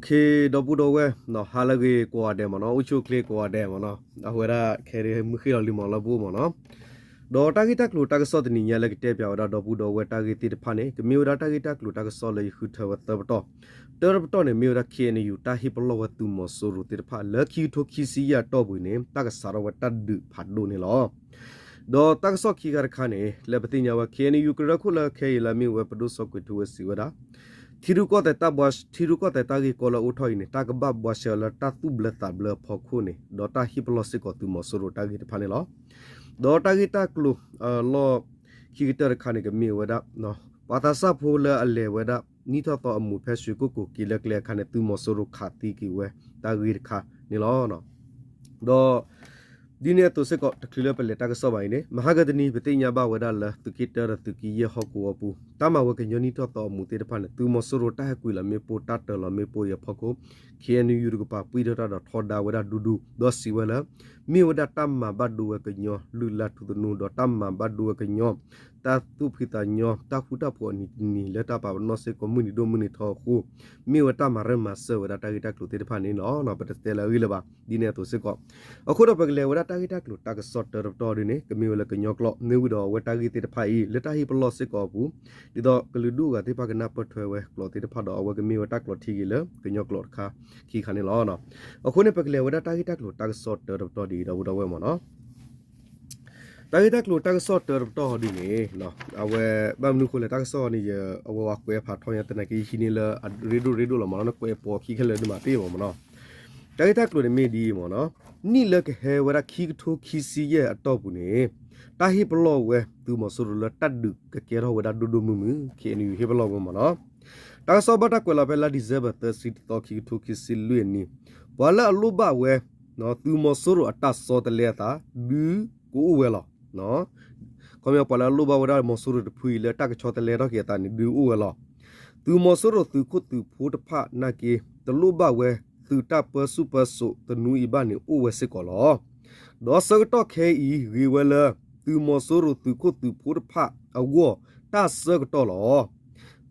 ဒီပုၢ်ဒီဝဲၢ် ဟါလၢအဂ့ၤကိးဂၤဒဲးမ့ၢ်နီၤ, အိၣ်ဆူၣ်အိၣ်ချ့ကိးဂၤဒဲးမ့ၢ်နီၤ, အဝဲဒၣ်ခဲအံၤမုၢ်ဃ့ၢ်လီၤလံမ့ၢ်လၢပအိၣ်မ့ၢ်နီၤ, ဒီးတၢ်ဂ့ၢ်တၢ်ကျိၤတၢ်ကစီၣ်တနံၤညါလၢကတဲပၠးဝဲဒၣ်ဒီပုၢ်ဒီဝဲၢ်တၢ်ဂ့ၢ်သ့ၣ်တဖၣ်န့ၣ် ကမ့ၢ်ဝဲဒၣ်တၢ်ဂ့ၢ်တၢ်ကျိၤတၢ်ကစီၣ်လၢယဃုထၢဝဲသၢပတီၢ်, တၢတပတီၢ်န့ၣ် မ့ၢ်ဝဲဒၣ် ခ့ၣ်အဲၣ်ယူၣ် တၢ်ဟ့ၣ်ပလီၢ်ဝဲသုးမီၤစိရိၤသ့ၣ်တဖၣ် လၢခံကထိခံဆံယဲၢ်အတီၢ်ပူၤန့ၣ် တၢ်ကစးထီၣ်ဝဲတၢ်ဒုးဖးဒိၣ်န့ၣ်လီၤ. ဒီးတၢ်ကစီၣ်ခံခါတခါန့ၣ် လၢပသ့ၣ်ညါဝဲ ခ့ၣ်အဲၣ်ယူၣ် ကရၢခိၣ်လၢခဲအံၤလၢအမ့ၢ်ဝဲပဒိၣ်စီၤကွဲၤထူဝဲစံးဝဲဒၣ် ထံရူၢ်ကီၢ်သဲးတၢ်ဘှါ ထံရူၢ်ကီၢ်သဲးတၢ်ဂ့ၢ်ကီလၢအိၣ်ထီၣ်အံၤန့ၣ် တၢ်ကဘၣ်ဘှါရှဲလၢတၢ်သူၣ်ဘျၢသးဘျၢအဖီခိၣ်န့ၣ် ဒီးတၢ်ဟ့ၣ်ပလီၢ်စ့ၢ်ကီးသုးမီၤစိရိၤတၢ်ဂ့ၢ်တဖၣ်န့ၣ်လီၤ. ဒီးတၢ်ဂ့ၢ်တၢ်ကျိၤလီၢ်ခံကတၢၢ်တခါန့ၣ် ကမ့ၢ်ဝဲဒၣ် ပှၤသးစၢ်ဖိလၢအလဲၤဝဲဒၣ် နံၣ်ထီၣ်သီအမူးဖဲရွှေကုက္ကို က့ၤလၢကျဲအခါန့ၣ် သုးမီၤစိရိၤခးသံက့ၤဝဲတၢ်ဂ့ၢ်တခါန့ၣ်လီၤ. ဒီး ဒ်န့ၣ်အသိးစ့ၢ်ကီး တချုးလၢပလဲၤတၢ်ကစီၣ်ဘၣ်အံၤန့ၣ် မဟါကတနံၤ ပသ့ၣ်ညါဘၣ်ဝဲဒၣ်လၢသုးက့တၢဒီးသုးက့ယဲၢ်ဟီၣ်ကဝီၤပူၤ တၢ်မၤဝဲကညီနံၣ်ထီၣ်သီအမူးသ့ၣ်တဖၣ်န့ၣ် သုးမီၤစိရိၤတၢ်ဟဲကွံာ်လီၤမ့ၣ်ပိၢ်တၢ်တၢၤလီၤမ့ၣ်ပိၢ်အံၤအဖီခိၣ် ခ့ၣ်အဲၣ်ယူၣ်တကပၤ ပှံၢ်ထီၣ်တၢ်ဒီးထီဒါဝဲဒၣ်ဒူဒူ ဒီးစံးဝဲလၢ မ့ၢ်ဝဲဒၣ်တၢ်မၤဘၣ်ဒိဝဲကညီလုၢ်လၢ်ထူသနူ ဒီးတၢ်မၤဘၣ်ဒိဝဲကညီ တၢ်သူၣ်ဖှံသးညီ တၢ်ဃူတၢ်ဖိးအနံၤတနံၤလၢတၢ်ပာ်ပနီၣ်စ့ၢ်ကီးမုၢ်နံၤဒိၣ်မုၢ်နံၤထီအဃိ မ့ၢ်ဝဲတၢ်မၤရၢမၤစၢၤဝဲဒၣ်တၢ်ဂ့ၢ်တၢ်ကျိၤသ့ၣ်တဖၣ်န့ၣ်လီၤ. ပတတဲလၢအဂ့ၢ်လၢၤဘၣ် ဒ်န့ၣ်အသိးစ့ၢ်ကီး အဃိဒီးပကလဲၤဝဲဒၣ်တၢ်ဂ့ၢ်တၢ်ကျိၤတၢ်ကစီၣ်တၢတပတီၢ်ဒ်န့ၣ် ကမ့ၢ်ဝဲလၢကညီကျိာ် မ့ၢ်ဝံၤဒီးအဝဲတၢ်ဂ့ၢ်သ့ၣ်တဖၣ်အံၤ လၢတၢ်ဟ့ၣ်ပလီၢ်စ့ၢ်ကီးအပူၤ ဒ်သိးကလုာ်ဒူၣ်အဂၤသ့ၣ်တဖၣ်ကနၢ်ပၢၢ်ထွဲဝဲကျိာ်သ့ၣ်တဖၣ်ဒီး အဝဲကမ့ၢ်ဝဲတၢ်ကျိာ်ထံဂ့ၤလၢကညီကျိာ်တခါခံခါန့ၣ်လီၤ. အဃိန့ၣ် ပကလဲၤဝဲဒၣ်တၢ်ဂ့ၢ်တၢ်ကျိၤတၢ်ကစီၣ်တၢတပတီၢ်ဒ်အံၤ ဒီပုၢ်ဒီဝဲၢ်မ့ၢ်နီၤ တၢ်ဂ့ၢ်တၢ်ကျိၤတၢ်ကစီၣ်တၢတပတီၢ်ဒ်န့ၣ် အဝဲဘၣ်မနုၤဃိလဲၣ် တၢ်ကစီၣ်န့ၣ် ယအဝဲဝဲကွဲးဖးထီညါသနာ်က့ ယဟံးန့ၢ်လၢအရ့ဒိၣ်ရ့ဒိၣ်လီၤမ့ၢ်နီၤ နကွဲးပိာ်ခံခဲလၢာ်ဒ်မးတ့ၢ်မ့ၢ်နီၤ တၢ်ဂ့ၢ်တၢ်ကျိၤန့ၣ်မ့ၢ်ဒ်အံၤမ့ၢ်နီၤ နံၣ်လၢကဟဲဝဲဒၣ်ခံကထိခံဆံယဲၢ်အတီၢ်ပူၤန့ၣ် တၢ်ဟ့ၣ်ပလီၢ်ဝဲသုးမီၤစိရိၤလၢတၢ်ဒုးကကဲထီၣ်ဝဲဒၣ်ဒိၣ်ဒိၣ်မုၢ်မုၢ် ခ့ၣ်အဲၣ်ယူၣ် ဟ့ၣ်ပလီၢ်ဝဲမ့ၢ်နီၤ တၢ်ကစီၣ်ဘၣ်တၢ်ကွဲးလီၤဖဲလါ December သၢဆံတသီ ခံကထိခံဆံလွံၢ်အနံၣ် ပှၤလၢအလိၣ်ဘၣ်ဝဲ သုးမီၤစိရိၤအတၢ်ဆီတလဲအသး ဒုးကအိၣ်ဝဲလီၤ. ခီပညီပှၤလၢအလိၣ်ဘၣ်ဝဲဒၣ်မီၤစိရိၤတဖုအံၤလၢတၢ်ကဆီတလဲထီၣ်က့ၤအသးန့ၣ် ဒုးအိၣ်ဝဲလီၤ. သုးမီၤစိရိၤသုးခိၣ်သုးဖိတဖၣ်နာ်က့ တလိၣ်ဘၣ်ဝဲသုးတၢ်ပၢဆူၣ်ပၢစိးသနူအံၤဘၣ်န့ၣ်အိၣ်ဝဲစ့ၢ်ကီးလီၤ. ဒီးဆၢကတီၢ်ခဲအံၤဂ့ၤဝဲလၢ သုးမီၤစိရိၤသုးခိၣ်သုးဖိတဖၣ်အဂီၢ် တၢ်ဆၢကတီၢ်လီၤ.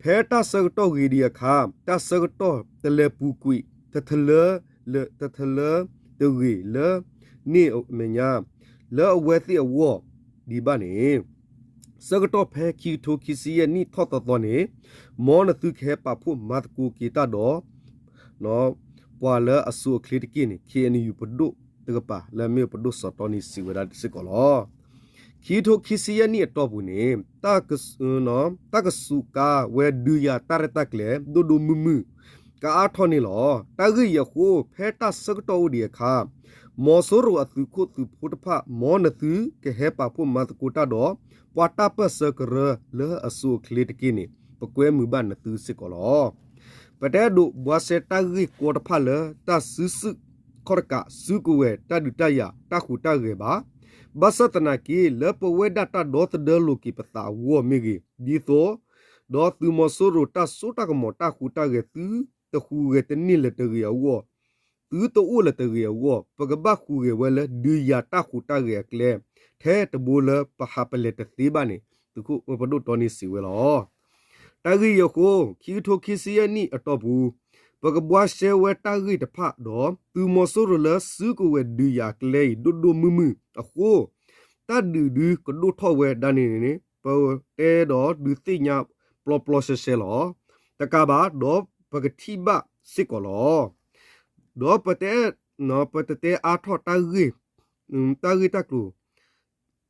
ဖဲတၢ်ဆၢကတီၢ်ဂ့ၤဒံးအခါ တၢ်ဆၢကတီၢ်တလဲၤပူၤကွံာ် တထလၢ တထလၢတဂ့ၤလၢန့ၣ်အမဲာ်ညါ လၢအဝဲသ့ၣ်အဂီၢ်ဒံးဘၣ်န့ၣ် ဆၢကတီၢ်ဖဲခံကထိခံဆံယဲၢ်နံၣ်ထီၣ်သီသီန့ၣ် မ်နသုကဟဲပာ်ဖှိၣ်မၤသကိးက့ၤတၢ်ဒီး ပှၤလၢအစိၤအချ့တက့ၢ်န့ၣ် ခ့ၣ်အဲၣ်ယူၣ် ပဒိၣ်တကပၤလၢအမ့ၢ်ပဒိၣ်စီၤတီနံစံးဝဲဒၣ်စ့ၢ်ကီးလီၤ. ခံကထိခံဆံယဲၢ်နံၣ်အတီၢ်ပူၤန့ၣ် တၢ်ကစူးကါဝဲဒုးယၤတၢ်ရဲၣ်တၢ်ကျဲၤဒိၣ်ဒိၣ်မုၢ်မုၢ် ကအါထီၣ်န့ၣ်လီၤ. တၢ်ဂ့ၢ်အံၤအဃိ ဖဲတၢ်ဆၢကတီၢ်အိၣ်ဒံးအခါ မီၤစိရိၤအသုးခိၣ်သုးဖိတဖၣ် မ်နသုကဟဲပာ်ဖှိၣ်မၤသကိးတၢ်ဒီး ပှၤတၢ်ပၢၢ်ဆၢကရၢလၢအစိၤအချ့တက့ၢ်န့ၣ် ပကွဲမုာ်ဘၣ်နသုစ့ၢ်ကီးလီၤ. ပတအဲၣ်ဒိးဘှါရှဲတၢ်ဂ့ၢ်ကီတဖၣ်လၢတၢ်စုဆူၣ်ခီၣ်တကး စုကဝဲၤ တၢ်ဒုးတၢ်ယၤ တၢ်ဟူးတၢ်ဂဲၤဘၣ်. ဘၣ်ဆၣ်သနာ်က့ လၢပဝဲဒၣ်တၢ်ဒီသဒၢလိာ်က့ၤပသးအဂီၢ်မ့ၢ်ဂ့ၤ, ဒ်သိး ဒီးသုးမီၤစိရိၤတၢ်စိတၢ်ကမီၤ တၢ်ဟူးတၢ်ဂဲၤ သုတဟူးဂဲၤတန့ၢ်လၢၤတဂ့ၤအဂီၢ် သုတအိၣ်လၢၤတဂ့ၤအဂီၢ် ပကဘၣ်ဟူးဂဲၤဝဲလၢ ဒုးယၤတၢ်ဟူးတၢ်ဂဲၤအကျဲ ထဲတဘိလၢပဟးပလဲၤတသ့ဘၣ်န့ၣ် သုးခိၣ်ပဒိၣ်တီနံစံးဝဲလီၤ. တၢ်ဂ့ၢ်အံၤအဃိ ခံကထိခံဆံယဲၢ်နံၣ်အတီၢ်ပူၤ ပကဘှါရှဲဝဲတၢ်ဂ့ၢ်တဖၣ်ဒီး သုးမီၤစိရိၤလၢစုကဝဲၤဒုးယၤအကျဲအံၤ ဒိၣ်ဒိၣ်မုၢ်မုၢ်အဃိ တၢ်ဒုးဒုးကဒိၣ်ထီၣ်ဝဲဒၣ်န့ၣ်န့ၣ် ပတဲဒီးဒုးသ့ၣ်ညါပျီပျီရှဲရှဲလီၤ. တကးဘၣ် ဒီးပကထံၣ်ဘၣ်စ့ၢ်ကီးလီၤ. ဒီးပတ ပတတဲအါထီၣ်တၢ်ဂ့ၢ် တၢ်ဂ့ၢ်တၢ်ကျိၤ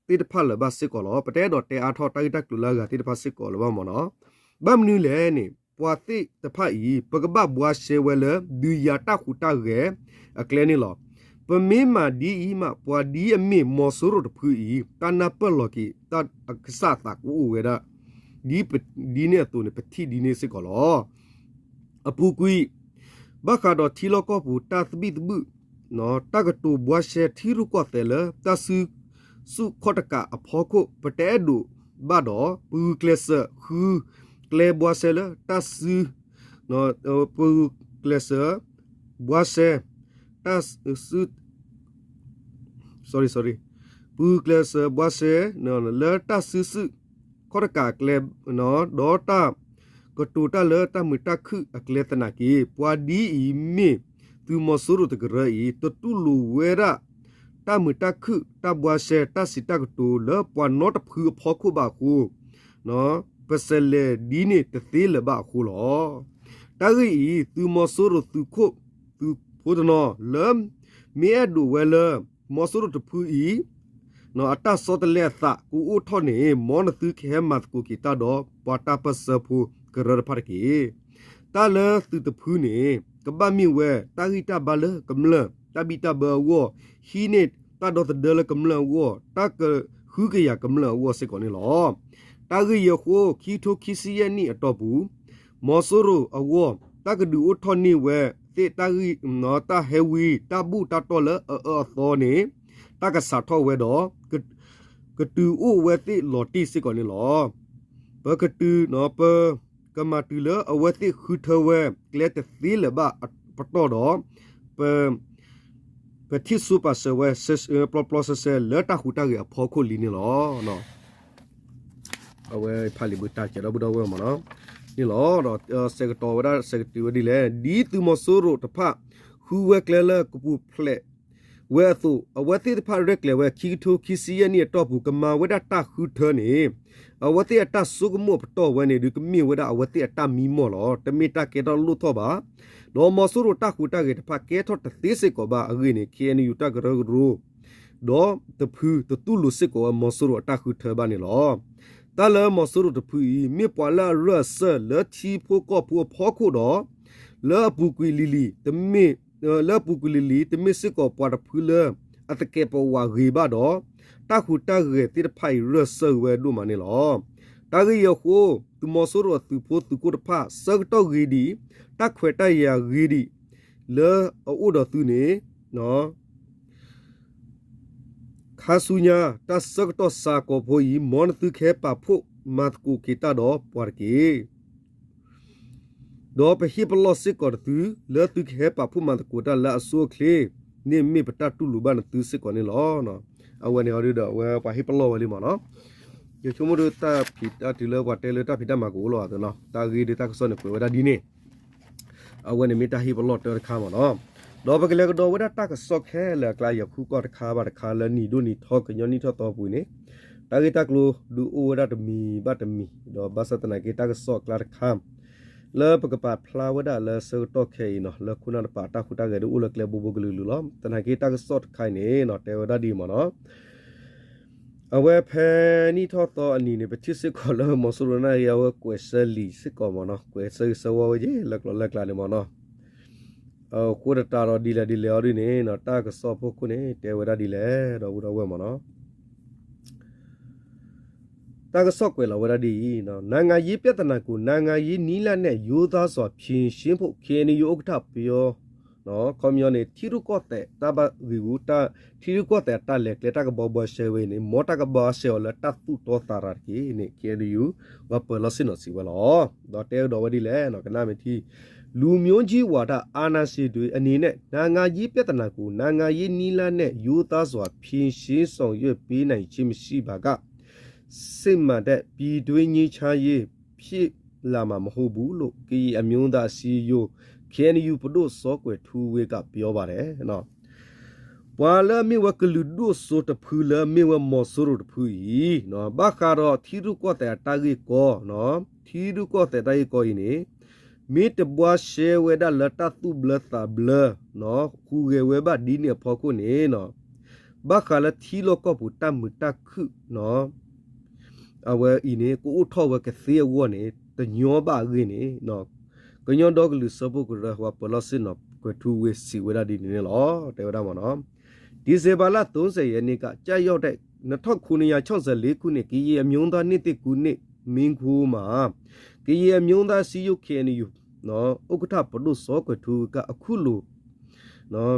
သ့ၣ်တဖၣ်လၢၤဘၣ်စ့ၢ်ကီးလီၤ. ပတအဲၣ်ဒိးတဲအါထီၣ်တၢ်ဂ့ၢ်တၢ်ကျိၤလၢအဂၤသ့ၣ်တဖၣ်စ့ၢ်ကီးလၢၤဘၣ်မ့ၢ်နီၤ. ဘၣ်မနုၤလဲၣ်န့ၣ် ပှၤသ့ၣ်တဖၣ်အံၤ ပကဘၣ်ဘှါရှဲဝဲလၢ ဒုးယၤတၢ်ဟူးတၢ်ဂဲၤအကျဲန့ၣ်လီၤ. ပမ့ၢ်မၤဒ်အံၤမး ပှၤဒ်အမ့ၢ်မီၤစိရိၤတဖုအံၤ တၢ်နၢ်ပၢၢ်လီၤက့ၤ တၢ်အကစၢ်အသးကအိၣ်ဝဲဒၣ် ဒ်ပ ဒ်န့ၣ်အသိးန့ၣ် ပထံၣ်ဒ်န့ၣ်စ့ၢ်ကီးလီၤ. အပူၤကွံာ် ဘၣ်ဃးဒီးထံလီၢ်ကီၢ်ပူၤ တၢ်သဘံၣ်သဘုၣ် တၢ်ကတိၤဘှါရှဲထံရူၢ်ကီၢ်သဲးလၢ တၢ်စုဆူၣ်ခီၣ်တကးအဖီခိၣ် ပတအဲၣ်ဒိးဘၣ်ဒီး ပဂုာ်ကျဲးစၢးဃုကျဲဘှါရှဲလၢတၢ်စု ပဂုာ်ကျဲးစၢးဘှါရှဲ တၢ်စု ပဂုာ်ကျဲးစၢးဘှါရှဲ လၢတၢ်စုဆူၣ်ခီၣ်တကးအကျဲ ဒီးတၢ် ကတိၤတၢ်လၢတၢ်မုာ်တၢ်ခုၣ်အကျဲသနာ်က့ ပှၤဒ်အံၤမ့ၢ်သုးမီၤစိရိၤတကရၢအံၤ တတူၢ်လိာ်ဝဲဒၣ် တၢ်မုာ်တၢ်ခုၣ် တၢ်ဘှါရှဲ တၢ်စံးတၢ်ကတိၤလၢပှၤနီတဖုအဖီခိၣ်ဘၣ်အဃိ ပစဲးလဲၤဒ်န့ၣ်တသ့လၢၤဘၣ်အဃိလီၤ. တၢ်ဂ့ၢ်အံၤ သုးမီၤစိရိၤသုးခိၣ်သုးဖိတနီၤလၢ မ့ၢ်အဲၣ်ဒိးဝဲလၢ မီၤစိရိၤတဖုအံၤ အတၢ်ဆီတလဲအသးကအိၣ်ထီၣ်န့ၣ် မ်နသုကဟဲမၤသကိးက့ၤတၢ်ဒီး ပှၤတၢ်ပၢၢ်ဆၢဖိကရၢတဖၣ်တက့ၢ်. တၢ်လၢသုးတဖုန့ၣ် ကဘၣ်မ့ၢ်ဝဲ တၢ်ဂံၢ်တၢ်ဘါလၢကမျၢၢ် တၢ်ဘံၣ်တၢ်ဘၢအဂီၢ်, ဟံးန့ၢ်တၢ်ဒီသဒၢလၢကမျၢၢ်အဂီၢ်, တၢ်ကဟုကယာ်ကမျၢၢ်အဂီၢ်စ့ၢ်ကီးန့ၣ်လီၤ. တၢ်ဂ့ၢ်အံၤအဃိ ခံကထိခံဆံယဲၢ်နံၣ်အတီၢ်ပူၤ မီၤစိရိၤအဂီၢ် တၢ်ကဒုးအိၣ်ထီၣ်န့ၢ်ဝဲသ့ၣ်တၢ်ဂံၢ် တၢ်ဟဲဝံ တၢ်ဘူၣ်တၢ်တီၢ်လၢအအၢအသီန့ၣ် တၢ်ကစးထီၣ်ဝဲဒီး ကတုၤအိၣ်ဝဲသ့ၣ်လီၤတံၢ်စ့ၢ်ကီးန့ၣ်လီၤ. ပကတုၤ ပကမၤတုၤလၢအဝဲသ့ၣ်ဃုထၢဝဲကျဲတသ့လၢၤဘၣ်ပတီၢ်ဒီး ပ ပထံၣ်ဆူပာ်စၢၤဝဲ ပျီပျီစဲစဲလၢတၢ်ဟူးတၢ်ဂဲၤအဖီခိၣ်လံန့ၣ်လီၤ. အဝဲဖးလံာ်ဘုတၢ်ကဲဒီပုၢ်ဒီဝဲၢ်မ့ၢ်နီၤ န့ၣ်လီၤ. ဒီးဆဲးကတီၤဝဲဒၣ် ဆဲးကတုၤဝဲဒ်လဲၣ် ဒ်သုးမီၤစိရိၤတဖၣ် ဃုဝဲကျဲလၢကပူၤဖျဲးဝဲအသိး အဝဲသ့ၣ်တဖၣ်ရဲၣ်ကျဲၤဝဲ ခံကထိခံဆံယဲၢ်နံၣ်အတီၢ်ပူၤ ကမၤဝဲဒၣ်တၢ်ဃုထၢန့ၣ် အဝဲသ့ၣ်အတၢ်ဆိကမိၣ်အပတီၢ်ဝဲန့ၣ်ဒီး ကမ့ၢ်ဝဲဒၣ်အဝဲသ့ၣ်အတၢ်မံမီၢ်လီၤ. တမ့ၢ်တၢ်ကဲထီၣ်လိၣ်ထီၣ်ဘၣ်. ဒီးမီၤစိရိၤတၢ်ဟူးတၢ်ဂဲၤတဖၣ်ကဲထီၣ်တသ့စ့ၢ်ကီးဘၣ်အဂ့ၢ်န့ၣ် ခ့ၣ်အဲၣ်ယူၣ် တၢ်ကရၢကရိ ဒီးတဖုတတူၢ်လိာ်စ့ၢ်ကီးဝဲမီၤစိရိၤအတၢ်ဃုထၢဘၣ်န့ၣ်လီၤ. တၢ်လၢမီၤစိရိၤတဖုအံၤ မ့ၢ်ပှၤလၢအရၢၢ်အစၢၢ်လၢထံဖိကီၢ်ဖိအဖီခိၣ်ဒီး လၢအပူၤကွံာ်လံၤလံၤ တမ့ၢ် လၢအပူၤကွံာ်လံၤလံၤ တမ့ၢ်စ့ၢ်ကီးပှၤတဖုလၢအသကဲးပဝးဂ့ၤဘၣ်ဒီး တၢ်ဟူးတၢ်ဂဲၤသ့ၣ်တဖၣ်အံၤ ရၢၢ်စၢၢ်ဝဲဒိၣ်မးန့ၣ်လီၤ. တၢ်ဂ့ၢ်အံၤအဃိ သုးမီၤစိရိၤအသုးဖိသုးခိၣ်တဖၣ် ဆၢကတီၢ်ဂ့ၤဒံး တၢ်ခွဲးတၢ်ယာ်ဂ့ၤဒံး လၢအအိၣ်ဒီးသုန့ၣ် ခါဆူညါ တၢ်ဆၢကတီၢ်စှၤကိာ်ဖိအံၤ မ်နသုကဟဲပာ်ဖှိၣ်မၤသကိးက့ၤတၢ်ဒီးပှၤတက့ၢ်. ဒီးပဟ့ၣ်ပလီၢ်စ့ၢ်ကီးသု လၢသုကဟဲပာ်ဖှိၣ်မၤသကိးတၢ်လၢအဆိအချ့န့ၣ် မ့ၢ်ပတၢ်တူၢ်လိာ်ဘၣ်နသုစ့ၢ်ကီးန့ၣ်လီၤ. အဝဲန့ၣ်အီၤဒုဒီး အဝဲပှၤဟ့ၣ်ပလီၢ်ဝဲလံမ့ၢ်နီၤ. ယဆိကမိၣ်ဒုတၢ်ဖံးတၢ်တုၤလၢပှၤတဲလၢတၢ်ဖံးတၢ်မၤကအိၣ်လီၤအသးနီၤ တၢ်ဂ့ၢ်ဒ်တၢ်ကစီၣ်န့ၣ်ကွဲးဝဲဒၣ်ဒ်န့ၣ် အဝဲန့ၣ်မ့ၢ်တၢ်ဟ့ၣ်ပလီၢ်တၢတခါမ့ၢ်နီၤ. ဒီးပကလဲၤကဒီးဝဲဒၣ်တၢ်ကစီၣ်ခဲလၢာ်အကျါ ယဃုကွၢ်တခါဘၣ်တခါလၢနံၣ်ဒိၣ်နံၣ်ထီကညီနံၣ်ထီၣ်သီပူၤန့ၣ် တၢ်ဂ့ၢ်တၢ်ကျိၤဒုးအိၣ်ဝဲဒၣ်တမံၤဘၣ်တမံၤ ဒီးဘၣ်ဆၣ်သနာ်က့တၢ်ကစီၣ်အကျါတခါ လၢပကပာ်ဖျါဝဲဒၣ်လၢဆၢကတီၢ်ခဲအံၤနီၤ လၢခိၣ်နၢ်တပၤတၢ်ဟူးတၢ်ဂဲၤဒုးအိၣ်လၢကျဲဘိဘိကလုာ်ကလုာ်လီၤ. သနာ်က့တၢ်ကစီၣ်တခါအံၤန့ၣ်နီၤ တဲဝဲဒၣ်ဒ်အံၤမ့ၢ်နီၤ အဝဲဖဲနံၣ်ထီၣ်သီအနံၤန့ၣ် ပထံၣ်စ့ၢ်ကီးလၢမီၤစိရိၤန့ၣ် အဝဲကွဲးဆၢလံာ်စ့ၢ်ကီးမ့ၢ်နီၤ ကွဲးဆၢဂ့ၤဆၢဝါဝဲယဲၢ်လၢကျိၤလၢကျါန့ၣ်မ့ၢ်နီၤ. အဃိသတးဒီးဒ်လဲၣ်ဒ်လဲၣ်အီၤဒ်န့ၣ်နီၤ တၢ်ကစီၣ်ဖီခိၣ်န့ၣ် တဲဝဲဒၣ်ဒ်လဲၣ် ဒီပုၢ်ဒီဝဲၢ်မ့ၢ်နီၤ တၢ်ကစီၣ်ကွဲးလီၤဝဲဒၣ်ဒ်အံၤ, နိုင်ငံရေးပြဿနာကို နိုင်ငံရေးနည်းလမ်းနဲ့ ရိုးသားစွာဖြေရှင်းဖို့ ခ့ၣ်အဲၣ်ယူၣ် ဥက္ကဋ္ဌပြော, ခီပညီန့ၣ် ထံရူၢ်ကီၢ်သဲးတၢ်ဘၣ်ဂံာ်ဂူာ်, ထံရူၢ်ကီၢ်သဲးအတၢ်လဲၤကျဲတၢ်ကဘီဘှါရှဲဝဲန့ၣ် မ်တၢ်ကဘှါရှဲအီၤလၢတၢ်သူၣ်တီသးရၤတက့ၢ်န့ၣ် ခ့ၣ်အဲၣ်ယူၣ် ပှၤပၢၤလီၢ်ဆ့ၣ်နီၤစံးဝဲလီၤ. ဒီးတဲကဒီးဝဲဒ်လဲၣ် ကနၣ်မ့ၢ်ထံ လူမျိုးကြီးဝါဒ အာဏာရှင်တွေအနေနဲ့ နိုင်ငံရေးပြဿနာကို နိုင်ငံရေးနည်းလမ်းနဲ့ ရိုးသားစွာ ဖြေရှင်းဆောင်ရွက်ပေးနိုင်ခြင်းမရှိပါက စစ်မှန်တဲ့ ပြည်တွင်းငြိမ်းချမ်းရေး ဖြစ်လာမှာမဟုတ်ဘူးလို့ ကရင်အမျိုးသားအစည်းအရုံး ခ့ၣ်အဲၣ်ယူၣ် ပဒိၣ် စောကွယ်ထူးဝင်း က ပြောပါတယ် ပှၤလၢအမ့ၢ်ဝဲကလုာ်ဒိၣ်စိတဖုလၢအမ့ၢ်ဝဲမီၤစိရိၤတဖုအံၤ ဘၣ်ဃးဒီးထံရူၢ်ကီၢ်သဲးအတၢ်ဂ့ၢ်ကီ, ထံရူၢ်ကီၢ်သဲးတၢ်ဂ့ၢ်ကီအံၤန့ၣ် မ့ၢ်တဘှါရှဲဝဲဒၣ်လၢတၢ်သူၣ်ဘျၢသးဘျၢ ဟူးဂဲၤဝဲဘၣ်ဒ်န့ၣ်အဖီခိၣ်န့ၣ် ဘၣ်ဃးလၢထံလီၢ်ကီၢ်ပူၤတၢ်မုာ်တၢ်ခုၣ် အဝဲအံၤန့ၣ် ကအိၣ်ထီၣ်ဝဲကသ့အဂီၢ်န့ၣ် တညီဘၣ်အဂ့ၢ်န့ၣ် ကညီဒီကလုာ်စၢဖှိၣ်ကရၢ ပှၤပၢၤလီၢ်ဆ့ၣ်နီၤ ကွဲၤထူဝ့စံးဝဲဒၣ်ဒ်န့ၣ်န့ၣ်လီၤ. တဲဝဲဒၣ်မ့ၢ်နီၤ ဒီစ့ဘၢၣ်လ သီဆယ်ရက်နေ့က ကျရောက်တဲ့ နှစ်ထောင့်ခုနစ်ရာခြောက်ဆယ့်လေးခုနှစ် ကရင်အမျိုးသားနှစ်သစ်ကူးနေ့မိန့်ခွန်းမှာ ကရင်အမျိုးသားအစည်းအရုံး ခ့ၣ်အဲၣ်ယူၣ် ဥက္ကဋ္ဌ ပဒိၣ် စောကွယ်ထူးဝင်း က အခုလို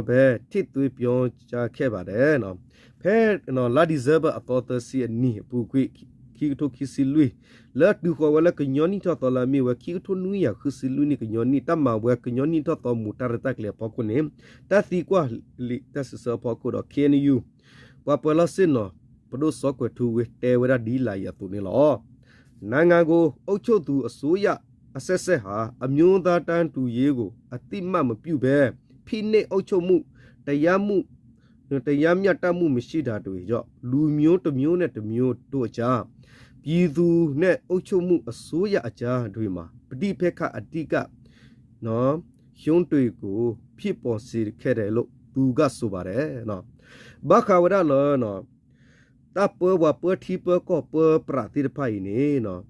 ပဲ ထည့်သွင်းပြောကြားခဲ့ပါတယ် ဖဲ လါဒံၣ်စ့ဘၢၣ် အသီသၢဆံအနံၤ အပူၤကွံာ် ခံကထိခံဆံလွံၢ် လၢအတုၤဃီၤဝဲလၢကညီနံၣ်ထီၣ်သီလၢအမ့ၢ်ဝဲ ခံကထိနွံကယၤဃုဆံလွံၢ်နံၣ် ကညီနံၣ် တၢ်မၤဝဲကညီနံၣ်ထီၣ်သီမူးတၢ်ရဲၣ်တၢ်ကျဲၤအဖီခိၣ်န့ၣ် တၢ်သံကွၢ်လံာ်တၢ်စံးဆၢအဖီခိၣ်ဒီး ခ့ၣ်အဲၣ်ယူၣ် ပှၤပၢၤလီၢ်ဆ့ၣ်နီၤ ပဒိၣ် စောကွယ်ထူးဝင်း တဲဝဲဒၣ်ဒ်လာ်အံၤအသိးန့ၣ်လီၤ. နိုင်ငံကိုအုပ်ချုပ်သူအစိုးရ အဆက်ဆက်ဟာ အမျိုးသားတန်းတူရေးကို အသိအမှတ်မပြုဘဲ ဖိနှိပ်အုပ်ချုပ်မှု တရားမှု တရားမျှတမှုမရှိတာတွေကြောင့် လူမျိုးတစ်မျိုးနဲ့တစ်မျိုးတို့အကြား ပြည်သူနဲ့အုပ်ချုပ်မှုအစိုးရအကြားတွေမှာ ပဋိပက္ခအဓိက နော် ရုံးတွေကို ဖြစ်ပေါ်စေခဲ့တယ်လို့ သူကဆိုပါတယ် နော်. ဘၣ်ဃးဝဲဒၣ်လၢ တၢ်ပၢပှၤပၢထံပၢကီၢ်ပၢပြးသ့ၣ်တဖၣ်အံၤန့ၣ်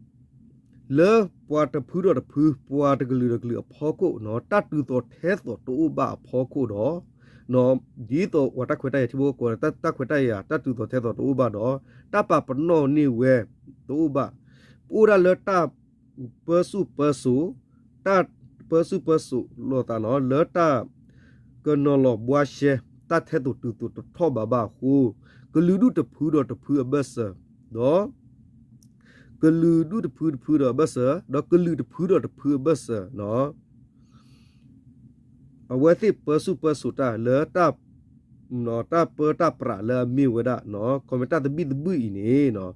လၢပှၤတဖုဒီးတဖု ပှၤတကလုာ်ဒီးကလုာ်အဖီခိၣ် တၢ်တုၤသိးထဲသိးတအိၣ်ဘၣ်အဖီခိၣ်ဒီး ဒ်သိးပှၤတၢ်ခွဲးတၢ်ယာ်ထံဖိကီၢ်ဖိ တၢ်ခွဲးတၢ်ယာ် တၢ်တုၤသိးထဲသိးတအိၣ်ဘၣ်ဒီး တၢ်ပာ်ပနီၣ်န့ၢ်ဝဲတအိၣ်ဘၣ် ပအိၣ်ဒၣ်လၢတၢ်ပၢဆူၣ်ပၢစိး တၢ်ပၢဆူၣ်ပၢစိးလိာ်သးနီၤ လၢတၢ်ကနီၤလီၤဘှါရှဲ တၢ်ထဲသိးတုၤသိးတထီၣ်ဘးဘၣ်အဃိ ကလုာ်ဒူၣ်တဖုဒီးတဖုအဘၢၣ်စၢၤ ဒီး ကလုာ်ဒူၣ်တဖုတဖုဒီးအဘၢၣ်စၢၤ ဒီးကလုာ်တဖုဒီးတဖုအဘၢၣ်စၢၤ အဝဲသ့ၣ်ပၢဆူၣ်ပၢစိးတၢ်လၢ တၢ်ပၢတၢ်ပြးလၢအမ့ၢ်ဝဲဒၣ် ခီမ့ၢ်တၢ်သဘံၣ်သဘုၣ်အံၤန့ၣ်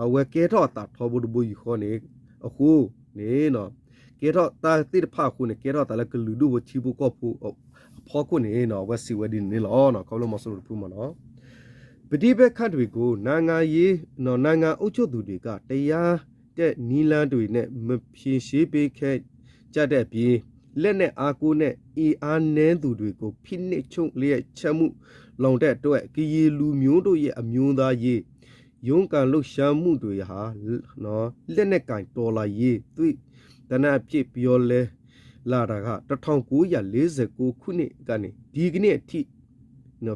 အဝဲကဲထီၣ်အသးထီဘိတဘိယူၢ်ဃီန့ၣ် အဃိန့ၣ် ကဲထီၣ်တၢ်သ့ၣ်တဖၣ်အဃိန့ၣ် ကဲထီၣ်အသးလၢကလုာ်ဒူၣ်ဖိထံဖိကီၢ်ဖိအဖီခိၣ်န့ၣ် အဝဲစံးဝဲဒ်န့ၣ်န့ၣ်လီၤ. ခီဖျိလၢမီၤစိရိၤတဖုမ့ၢ်နီၤ ပဋိပက္ခတွေကို နိုင်ငံရေး နော် နိုင်ငံအုပ်ချုပ်သူတွေက တရားတဲ့နည်းလမ်းတွေနဲ့ ဖြေရှင်းပေးခဲ့ကြတဲ့အပြင် လက်နက်အားကိုးနဲ့ အင်အားနည်းသူတွေကို ဖိနှိပ်ချုပ်လျက်ချမှုလုပ်တဲ့အတွက် ကရင်လူမျိုးတို့ရဲ့ အမျိုးသားရေး ရုန်းကန်လှုပ်ရှားမှုတွေဟာ လက်နက်ကိုင်တော်လှန်ရေး သွေးသဏ္ဍာန်အဖြစ် ပြောင်းလဲလာတာက တစ်ထောင်ကိုးရာလေးဆယ့်ကိုးခုနှစ်ကနေ ဒီကနေ့အထိ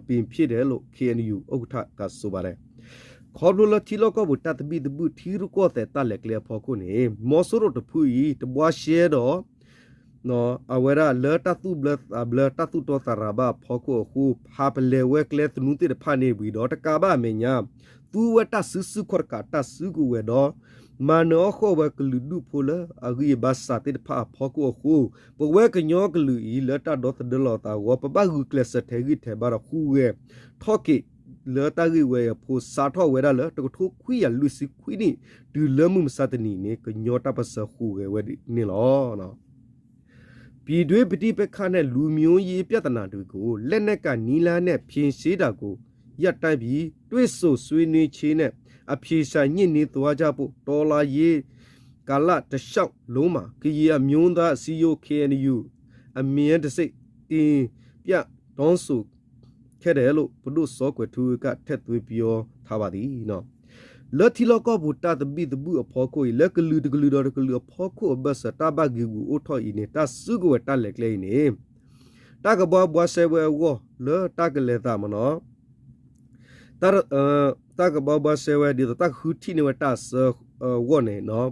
ပင်ဖြစ်တယ်လို့ KNU ဥက္ကဋ္ဌကဆိုပါတယ်. ခီဖျိလၢထံလီၢ်ကီၢ်ပူၤ တၢ်သဘံၣ်သဘုၣ် ထံရူၢ်ကီၢ်သဲးတၢ်လဲၤကျဲအဖီခိၣ်န့ၣ် မီၤစိရိၤတဖုအံၤ တဘှါရှဲဒီး အဝဲဒၣ်လၢတၢ်သူၣ်ဘျၢသးဘျၢ တၢ်သူၣ်တီသးရၤဘၣ်အဖီခိၣ်အဃိ ဖးပလဲၤဝဲကျဲသနူသ့ၣ်တဖၣ်န့ၣ်ဝံၤဒီး တကးဘၣ်အမဲာ်ညါ သူဝဲတၢ်စုဆူၣ်ခီၣ်တကး တၢ်စုကဝဲၤဒီး မၤနၢၤအီၣ်ဃီၣ်ဝဲကလုာ်ဒူၣ်ဖိလၢအဂံၢ်အဘါစးသ့ၣ်တဖၣ်အဖီခိၣ်အဃိ ပဝဲကညီကလုာ်အံၤ လၢတၢ်ဒီသဒၢလီၤသးအဂီၢ် ပဘၣ်ဂုာ်ကျဲးစၢးထဲးဂံၢ်ထဲးဘါဒီးဟူးဂဲၤထီၣ်က့ၤ လၢတၢ်ဂ့ၢ်ဝဲအံၤအဖိ စးထီၣ်ဝဲဒၣ်လၢ တကထိခွံကယၤလွံၢ်ဆံခွံနံၣ် တုၤလၢမုၢ်မဆါတနံၤန့ၣ် ကညီတၢ်ပၢၢ်ဆၢဟူးဂဲၤဝဲန့ၣ်လီၤ. ပြည်တွင်းပဋိပက္ခနဲ့ လူမျိုးရေးပြဿနာတွေကို လက်နက်ကိုင်နည်းလမ်းနဲ့ ဖြေရှင်းတာကို ရပ်တန့်ပြီး တွေ့ဆုံဆွေးနွေးခြင်းနဲ့ အဖြေရှာညှိနှိုင်းသွားကြဖို့ တော်လှန်ရေးကာလတစ်လျှောက်လုံးမှာ ကရင်အမျိုးသားအစည်းအရုံး KNU အမြဲတစေတင်ပြတောင်းဆိုခဲ့တယ်လို့ ပဒိၣ်စီၤကွဲၤထူက ထည့်သွင်းပြောထားပါသည် လၢထံလီၢ်ကီၢ်ပူၤတၢ်သဘံၣ်သဘုၣ်အဖီခိၣ်အံၤ လၢကလုာ်တကလုာ်ဒီးတကလုာ်အဖီခိၣ်အဘၢၣ်စၢၤ တၢ်ဘၣ်ဂ့ၤဂူာ်အိၣ်ထီၣ်အံၤန့ၣ် တၢ်စုကဝဲၤတၢ်လဲၤကျဲအံၤန့ၣ် တၢ်ကဘှါဘှါရှဲဝဲအဂီၢ် လၢတၢ်ကလဲၤသးမ့ၢ်နီၤ တၢ်ကဘှါဘှါရှဲဝဲ ဒ်သိးတၢ်ကဃုထံၣ်န့ၢ်ဝဲတၢ်အဆၢအဂီၢ်န့ၣ်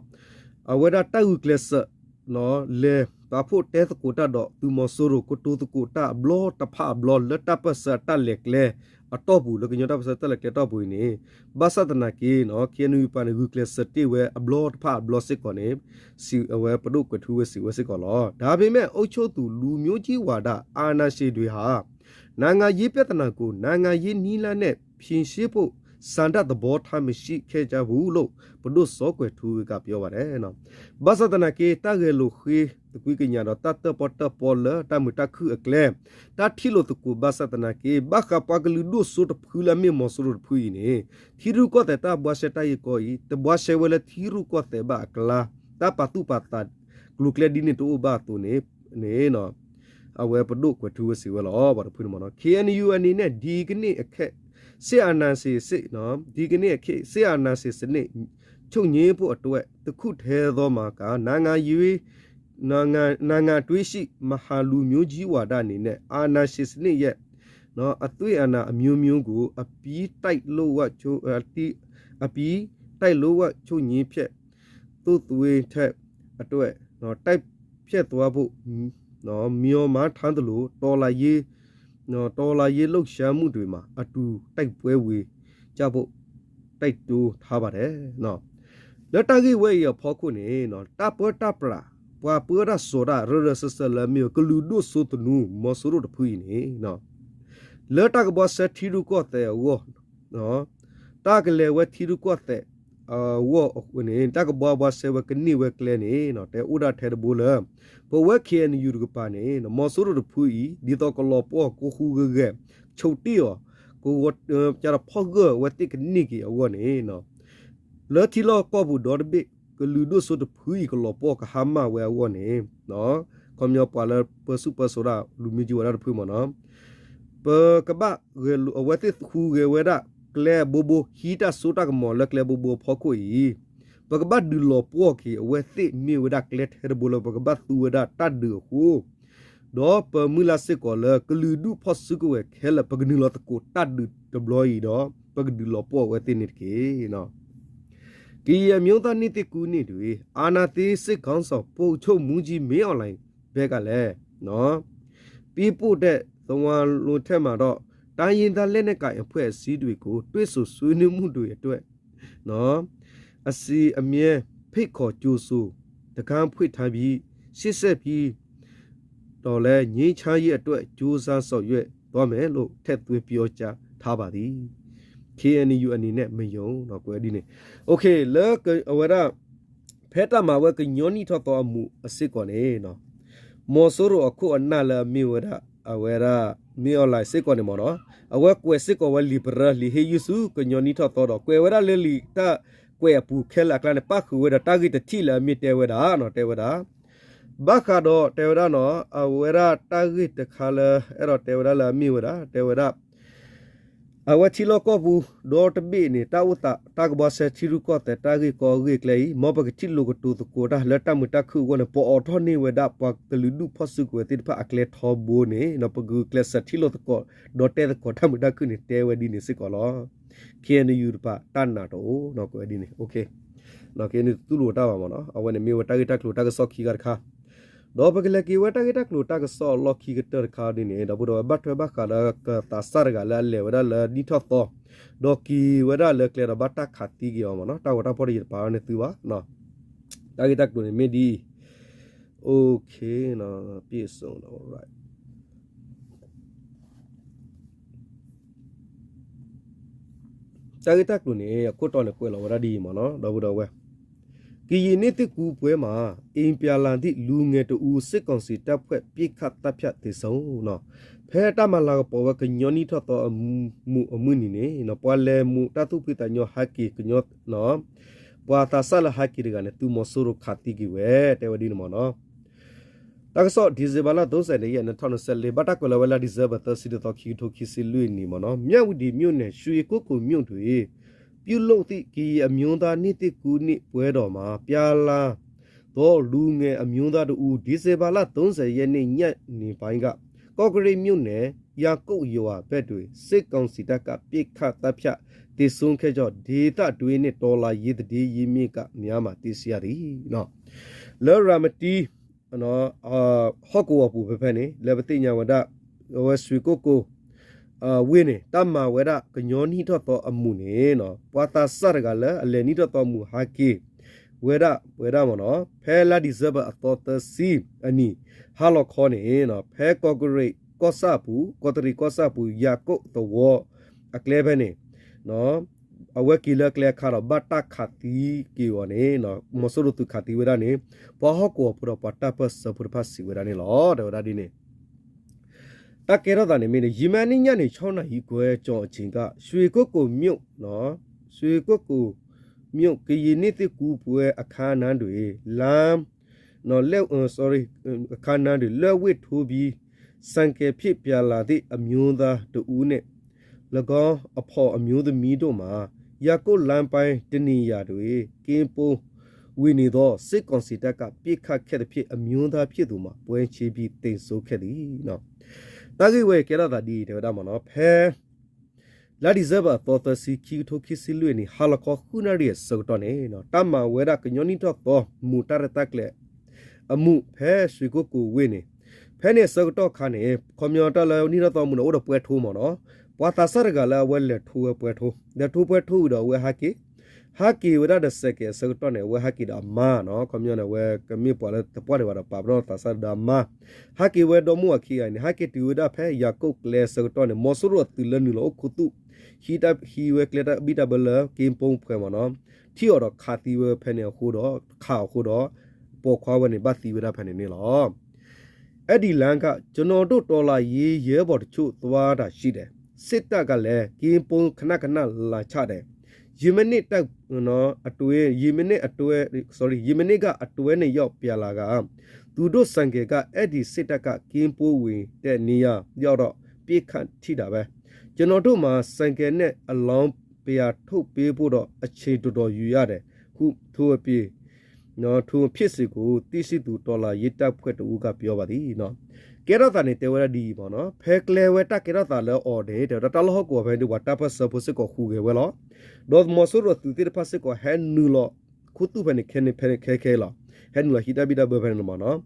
အဝဲဒၣ်တၢ်ဂုာ်ကျဲးစၢး လဲၤပာ်ဖှိၣ်တဲသကိးတၢ်ဒီးသုးမီၤစိရိၤ ကတိၤသကိးတၢ်အဘျီတဖၣ်အဘျီ လၢတၢ်ပၢၢ်ဆၢတၢ်လဲၤကျဲအတီၢ်ပူၤ လၢကညီတၢ်ပၢၢ်ဆၢတၢ်လဲၤကျဲအတီၢ်ပူၤအံၤန့ၣ် ဘၣ်ဆၣ်သနာ်က့ KNU ပၣ်န့ၣ် ဂုာ်ကျဲးစၢးတ့ၢ်ဝဲအဘျီတဖၣ်အဘျီစ့ၢ်ကီးန့ၣ် စံးအဝဲပဒိၣ်ကွဲၤထူဝဲစံးဝဲစ့ၢ်ကီးလီၤ. ဒါပေမဲ့ အုပ်ချုပ်သူ လူမျိုးကြီးဝါဒ အာဏာရှင်တွေဟာ နိုင်ငံရေးပြဿနာကို နိုင်ငံရေးနည်းလမ်းနဲ့ ဖြေရှင်းဖို့ ဆန္ဒသဘောထားမရှိခဲ့ကြဘူးလို့ ပဒိၣ်စီၤကွဲၤထူက ပြောပါတယ် ဘၣ်ဆၣ်သနာ်က့ တၢ်ဂဲၤလိာ်ဃ့သကွံာ်ကညးဒီး တၢ်တၢၣ်ပီၣ်တၢၣ်ပီလၢတၢ်မုာ်တၢ်ခုၣ်အကျဲ တၢ်ထံၣ်လိာ်သကိးဘၣ်ဆၣ်သနာ်က့ ဘၣ်ဃးပှၤကလုာ်ဒိၣ်စိတဖုလၢအမ့ၢ်မီၤစိရိၤတဖုအံၤန့ၣ် ထံရူၢ်ကီၢ်သဲးတၢ်ဘှါရှဲတၢ်ဂ့ၢ်ကီအံၤ တဘှါရှဲဝဲလၢထံရူၢ်ကီၢ်သဲးဘၣ်အကျါ တၢ်ပာ်သူၣ်ပာ်သးကျိၤကျဲဒ်န့ၣ်တအိၣ်ဘၣ်အသိးန့ၣ် အဝဲပဒိၣ်ကွဲၤထူဝဲစံးဝဲလီၤ ပှၤတဖုန့ၣ်မ့ၢ်နီၤ KNU အနေနဲ့ ဒီကနေ့အခေတ် စစ်အာဏာရှင်စနစ် နော် ဒီကနေ့အခေတ် စစ်အာဏာရှင်စနစ် ချုပ်ငြိမ်းဖို့အတွက် တစ်ခုတည်းသောမှက နိုင်ငံရေး နိုင်ငံ နိုင်ငံအတွင်းရှိ မဟာလူမျိုးကြီးဝါဒအနေနဲ့ အာဏာရှင်စနစ်ရဲ့ နော် အသွင်အဏ္ဍာအမျိုးမျိုးကို အပြီးတိုက်လို့ဝချုပ် အပြီးတိုက်လို့ဝချုပ်ငြိမ်းဖြတ် သို့သွေးထက်အတွက် နော် တိုက်ဖြတ်သွားဖို့ နော် မျှော်မှန်းထားသလို တော်လှန်ရေး နော် တော်လှန်ရေးလှုပ်ရှားမှုတွေမှာ အတူတိုက်ပွဲဝင်ကြဖို့ တိုက်တွန်းထားပါတယ် နော် လၢတၢ်ဂ့ၢ်ဝဲအံၤအဖီခိၣ်န့ၣ် တၢ်ပၢတၢ်ပြး ပှၤပၢတၢ်စီၤတၢ် ရၢရၢစၢၢ်စၢၢ်လၢအမ့ၢ်ဝဲ ကလုာ်ဒိၣ်စိသနူ မီၤစိရိၤတဖုအံၤန့ၣ် လၢတၢ်ကဘှါစဲထံရူၢ်ကီၢ်သဲးအဂီၢ် တၢ်ကလဲၤဝဲထံရူၢ်ကီၢ်သဲး အဂီၢ်န့ၣ် တၢ်ကဘှါဘှါစဲဝဲကန့ၢ်ဝဲကျဲန့ၣ် တဲအိၣ်ဒၣ်ထဲတဘိလၢ ပဝဲ ခ့ၣ်အဲၣ်ယူၣ် တကပၤန့ၣ် မီၤစိရိၤတဖုအံၤ ဒ်သိးကလီၤပှီၢ်ကိးဃူဂဲၤဂဲၤ ဆိးတ့ၢ်အီၤ ကဝီၤ ကဒီးဖီၣ်ဂၢၢ်အဝဲသ့ၣ်ကန့ၢ်က့ၤအဂီၢ်န့ၣ် လၢထံလီၢ်ကီၢ်ပူၤဒီတဘ့ၣ် ကလုာ်ဒိၣ်စိတဖုအံၤကလီၤပှီၢ်ကဟါမၢ်ဝဲအဂီၢ်န့ၣ် ခီပညီပှၤလၢပၢဆူၣ်ပၢစိးတၢ်လူၤမံကၠိဝဲဒၣ်တဖုမ့ၢ်နီၤ ပကဘၣ်ဂဲၤလိာ် အဝဲသ့ၣ်ဃူဂဲၤဝဲဒၣ်ကျဲအဘိဘိ ဟံးတၢ်စိတၢ်ကမီၤလၢကျဲဘိဘိအဖီခိၣ်အံၤ ပကဘၣ်ဒုးလီၤပှီၢ်က့ၤ အဝဲသ့ၣ်မ့ၢ်ဝဲဒၣ်ကျဲထဲတဘိလၢပကဘၣ်သူဝဲဒၣ်တၢ်ဒုးအဃိ ဒီးပမုၢ်လၢ်စ့ၢ်ကီးလၢ ကလုာ်ဒူၣ်ဖီၣ်စုကဝဲၤခဲလၢာ် ပကနုာ်လီၤသကိးတၢ်ဒုးတဘျီအံၤဒီး ပကဒုးလီၤပှီၢ်အဝဲသ့ၣ်န့ၣ်တက့ၢ်. ကရင်အမျိုးသားနေ့သစ်ကူးနေ့တွင် အာဏာသိမ်းစစ်ခေါင်းဆောင် ဗိုလ်ချုပ်မှူးကြီး မင်းအောင်လှိုင် ဘက်ကလည်း ပေးပို့တဲ့ သဝဏ်လွှာထဲမှာတော့ တိုင်းရင်းသားလက်နက်ကိုင်အဖွဲ့အစည်းတွေကို တွေ့ဆုံဆွေးနွေးမှုတွေအတွက် အစီအမံဖိတ်ခေါ်ကြိုဆို တခန်းဖွင့်ထားပြီး ရှေ့ဆက်ပြီးတော့လည်း ငြိမ်းချမ်းရေးအတွက် ကြိုးစားဆောင်ရွက်သွားမယ်လို့ ထည့်သွင်းပြောကြားထားပါသည်. ခ့ၣ်အဲၣ်ယူၣ် အနေနဲ့ မယုံ ကွဲးဒ်န့ၣ် လၢအဝဲဒၣ် ဖဲတၢ်မၤဝဲကညီနံၣ်ထီၣ်သီအမူးအစ့ၢ်ကီးန့ၣ် မီၤစိရိၤအခိၣ်အနၢ်လၢအမ့ၢ်ဝဲဒၣ် အဝဲဒၣ် မင်းအောင်လှိုင် စ့ၢ်ကီးန့ၣ်မ့ၢ်နီၤ အဝဲကွဲးစ့ၢ်ကီးဝဲလံာ်ပရၢ လံာ်ဟ့ၣ်ယုၢ်ဆူကညီနံၣ်ထီၣ်သီဒီး ကွဲးဝဲဒၣ်လၢလံာ်တၢ်ကွဲးအပူၤခဲလၢာ်အကျါန့ၣ် ပၣ်ဃုာ်ဝဲဒီးတၢ်ဂ့ၢ်တထံၣ်လၢအမ့ၢ်တဲဝဲဒၣ်နီၤ တဲဝဲဒၣ် ဘၣ်ဃးဒီးတဲဝဲဒၣ်နီၤ အဝဲဒၣ်တၢ်ဂ့ၢ်တခါလၢ အဲၣ်ဒိးတဲဝဲဒၣ်လၢအမ့ၢ်ဝဲဒၣ် တဲဝဲဒၣ် အဝဲထံလီၢ်ကီၢ်ပူၤ ဒီတဘ့ၣ်န့ၣ် တၢ်အိၣ်သးတၢ်ကဘှါစဲထံရူၢ်ကီၢ်သဲးတၢ်ဂ့ၢ်ကီအဂ့ၢ်အကျဲအံၤ မ်ပကထံၣ်လိာ်ကတိၤသကိးတၢ်လၢတၢ်မုာ်တၢ်ခုၣ်အဂီၢ်န့ၣ် ပအိးထီၣ်န့ၢ်ဝဲဒၣ်ပှၤကလုာ်ဒူၣ်ဖီၣ်စုကဝဲၤသ့ၣ်တဖၣ်အကျဲထီဘိန့ၣ် ပဂုာ်ကျဲးစၢးထံၣ်လိာ်သကိး ဒီးတဲသကိးတၢ်မုာ်တၢ်ခုၣ်န့ၣ် တဲဝဲဒ်န့ၣ်စ့ၢ်ကီးလီၤ. ခ့ၣ်အဲၣ်ယူၣ်တဖၣ် တၢ်နာ်တအိၣ်နီၤ ကွဲးဒ်န့ၣ် ခ့ၣ်အဲၣ်ယူၣ် တတူၢ်လိာ်တၢ်ဘၣ်မ့ၢ်နီၤ အဝဲန့ၣ်မ့ၢ်ဝဲတၢ်ဂ့ၢ်တၢ်ကျိၤတၢ်ကစီၣ်ခံဂၤတခါ ဒီးပကလဲၤက့ၤဝဲတၢ်ဂ့ၢ်တၢ်ကျိၤတၢ်ကစီၣ်အလီၢ်ခံကတၢၢ်တခါဒ်န့ၣ် ဒီပုၢ်ဒီဝဲၢ်ဘၣ်ထွဲဘၣ်ဃးဒီးကသးစၢ်တဂၤလၢအလဲၤဝဲဒၣ်လၢနံၣ်ထီၣ်သီ ဒီးက့ၤဝဲဒၣ်လၢကျဲဒီးဘၣ်တၢ်ခးသံက့ၤအီၤမ့ၢ်နီၤ တၢ်ဂီၤတၢ်ဖီၣ်တယံာ်တပာ်ဝဲန့ၣ်သုဘၣ် တၢ်ဂ့ၢ်တၢ်ကျိၤန့ၣ်မ့ၢ်ဒ်အံၤ OK တၢ်ဂ့ၢ်တၢ်ကျိၤန့ၣ် အခိၣ်တီန့ၣ် ကွဲးလီၤဝဲဒၣ်ဒ်အံၤမ့ၢ်နီၤ ဒီပုၢ်ဒီဝဲၢ် ကရင်နှစ်သစ်ကူးပွဲမှာ အိမ်ပြန်လာသည့်လူငယ်တစ်ဦး စစ်ကောင်စီတပ်ဖွဲ့ ပစ်ခတ်သတ်ဖြတ်သေဆုံး ဖဲတၢ်မၤလၤကပီၤဝဲကညီနံၣ်ထီၣ်သီအမူးအမုၢ်နံၤန့ၣ် ပှၤလဲၤမူးတၢ်သူၣ်ဖှံသးညီဟဲက့ၤကညီ ပှၤသးစၢ်လၢဟဲက့ၤတဂၤန့ၣ် သုးမီၤစိရိၤခးသံက့ၤဝဲ တဲဝဲဒ်န့ၣ်မ့ၢ်နီၤ တၢ်ကစီၣ် ဒီဇင်ဘာလ သုံးဆယ့်နှစ်ရက် နှစ်ထောင့်နှစ်ဆယ့်လေး ဘၣ်တၢ်ကွဲးလီၤဝဲလၢ December သၢဆံတသီ ခံကထိခံဆံလွံၢ်နံၣ်မ့ၢ်နီၤ မြဝတီမြို့နယ် ရွှေကုက္ကိုမြို့တွင် ပြုလုပ်သည့် ကရင်အမျိုးသားနှစ်သစ်ကူးနေ့ပွဲတော်မှာ ပြန်လာသော လူငယ်အမျိုးသားတစ်ဦး ဒီဇင်ဘာလ သုံးဆယ့် ရက်နေ့ ညနေပိုင်းက ကော့ကရိတ်မြို့နယ် ယၤကုတ်ရွာဘက်တွင် စစ်ကောင်စီတပ်က ပစ်ခတ်သတ်ဖြတ် သေဆုံးခဲ့ကြောင်း ဒေသတွင်းနှင့် တော်လှန်ရေးသတင်းရင်းမြစ်များမှ သိရှိရသည်. လၢရၤမတံ ဟီၣ်ကဝီၤပူၤဖဲဖဲန့ၣ် လၢပသ့ၣ်ညါဝဲဒၣ် အဝဲ ရွှေကုက္ကို ဝ့ၢ်န့ၣ် တၢ်မၤဝဲဒၣ်ကညီနံၣ်ထီၣ်သီအမူးန့ၣ် ပှၤသးစၢ်တဂၤလၢအလဲၤနံၣ်ထီၣ်သီအမူးဟဲက့ၤဝဲဒၣ် ပဝဲဒၣ်မ့ၢ်နီၤ ဖဲလါ December အသီသၢဆံအနံၤ ဟါလီၤခီန့ၣ် ဖဲကီးကရံးကီၢ်ဆၣ်အပူၤ ကီးတရံးကီၢ်ဆၣ်အပူၤ ယၤကုတ်သဝီအကျဲဖဲန့ၣ် အဝဲက့ၤလၢအကျဲအခါဒီး ဘၣ်တၢ်ခးသံက့ၤအီၤန့ၣ် မီၤစိရိၤသုးခးသံဝဲဒၣ်န့ၣ် ပှၤဟီၣ်ကဝီၤဖိဒီးပှၤတၢ်ပၢၢ်ဆၢဖိတဖၣ်စံးဝဲဒၣ်န့ၣ်လီၤ. တဲဝဲဒၣ်ဒ်န့ၣ် တၢ်ကဲထီၣ်သးန့ၣ်မ့ၢ်န့ၣ် ယမနက်ညနေ ခြောက်နာရီခွဲကျော်အချိန်က ရွှေကုက္ကိုမြို့ ရွှေကုက္ကိုမြို့ ကရင်နှစ်သစ်ကူးပွဲအခမ်းအနားတွင် လမ်း လက် sorry အခမ်းအနားတွင် လက်ဝတ်ထိုးပြီး ဆိုင်ကယ်ဖြင့်ပြန်လာသည့် အမျိုးသားတစ်ဦးနှင့် ၎င်းအဖော်အမျိုးသမီးတို့မှာ ယၤကုတ်လမ်းပိုင်းတစ်နေရာတွင် ကင်းပုန်းဝပ်နေသော် စစ်ကောင်စီတပ်က ပစ်ခတ်ခဲ့သဖြင့် အမျိုးသားဖြစ်သူမှာ ပွဲချင်းပြီး သေဆုံးခဲ့သည်. တၢ်ဂ့ၢ်ဝဲအံၤကဲထီၣ်သးဒ်အံၤ တဲဝဲဒၣ်မ့ၢ်နီၤ ဖဲ လါ December အသီသၢဆံ ခံကထိခံဆံလွံၢ်နံၣ် ဟါလီၤခီဃုနၣ်ရံၣ်အဆၢကတီၢ်န့ၣ် တၢ်မၤဝဲဒၣ်ကညီနံၣ်ထီၣ်သီ မူးတၢ်ရဲၣ်တၢ်ကျဲၤအမူး ဖဲရွှေကုက္ကိုဝ့ၢ်န့ၣ် ဖဲန့ၣ်အဆၢကတီၢ်ခါန့ၣ် ခီပညီတၢ်လၢနံၣ်ထီၣ်သီမူးန့ၣ် အိၣ်ဒီးပွဲထိမ့ၢ်နီၤ ပှၤသးစၢ်တဂၤလၢအဝဲလဲၤထိဝဲပွဲထိ လဲၤထိပွဲထိဝံၤဒီးအဝဲဟဲက့ၤ ဟးက့ၤဝဲဒၣ်ဒီးစဲးကဲးအဆၢကတီၢ်န့ၣ် အဝဲဟးက့ၤဒီးအမါနီၤ, ခီပညီန့ၣ် အဝဲကမ့ၢ်ပှၤလၢတပှၢ်ဒံးဘၣ်ဒီးပာ်ပနီၣ်သးစၢ်ဒီးအမါ, ဟးက့ၤဝဲဒီမါဝၤခံဂၤအံၤန့ၣ် ဟးက့ၤတုၤဝဲဒၣ်ဖဲယၤကိာ်ကျဲအဆၢကတီၢ်န့ၣ် မီၤစိရိၤအသုးလၢနုာ်လီၤအိၣ်ခူသူၣ် ဟံးတၢ်ဟံးဝဲကျဲတၢ်ဘံၣ်တၢ်ဘၢလၢက့ပိဖဲမ့ၢ်နီၤ, ထံၣ်အီၤဒီးခးသံဝဲဖဲန့ၣ်အဃိဒီး ခးအီၤအဃိဒီး ပိာ်ခွါဝဲန့ၣ် ဘၣ်သံဝဲဒၣ်ဖဲန့ၣ်န့ၣ်လီၤ. အဲၣ်ဒံးလၣ်က ကျွန်တော်တို့တော်လှန်ရေးရဲဘော်တချို့သွားတာရှိတယ်, စစ်တပ်ကလည်း ကင်းပုန်းခဏခဏလာချတယ်, ရေမနစ်တပ် အတွဲ ရေမနစ်အတွဲ sorry ရေမနစ်ကအတွဲနဲ့ရောက်ပြန်လာက သူတို့ဆိုင်ကယ်က အဲဒီစစ်တပ်က ကင်းပုန်းဝင်တဲ့နေရာရောက်တော့ ပစ်ခတ်ထိတာပဲ, ကျွန်တော်တို့မှာဆိုင်ကယ်နဲ့အလောင်းပြန်ထုတ်ပေးဖို့တော့အချိန်တော်တော်ယူရတယ်ဟုထိုအပြင် ထိုဖြစ်စဉ်ကိုသိရှိသူ တော်လှန်ရေးတပ်ဖွဲ့တစ်ဦးက ပြောပါသည် ကဲထီၣ်သးန့ၣ် တဲဝဲဒၣ်ဒ်အံၤမ့ၢ်နီၤ, ဖဲကျဲဝဲတၢ်ကဲထီၣ်သးလၢအီၤန့ၣ် တဲဝဲဒၣ်တၢ်လီၢ်ဟီၣ်ကဝီၤဖဲန့ၣ် ပှၤတၢ်ပၢၢ်ဆၢဖိစ့ၢ်ကီးဃုဂဲၤဝဲလီၤ. ဒီးမီၤစိရိၤသုးသ့ၣ်တဖၣ်စ့ၢ်ကီး ဟဲနုာ်လီၤခူသူၣ်ဖဲန့ၣ် ခဲန့ၣ်ဖဲခဲခဲလီၤ, ဟဲနုာ်လီၤဟံးတၢ်ဘံၣ်တၢ်ဘၢဖဲန့ၣ်လီၤမ့ၢ်နီၤ.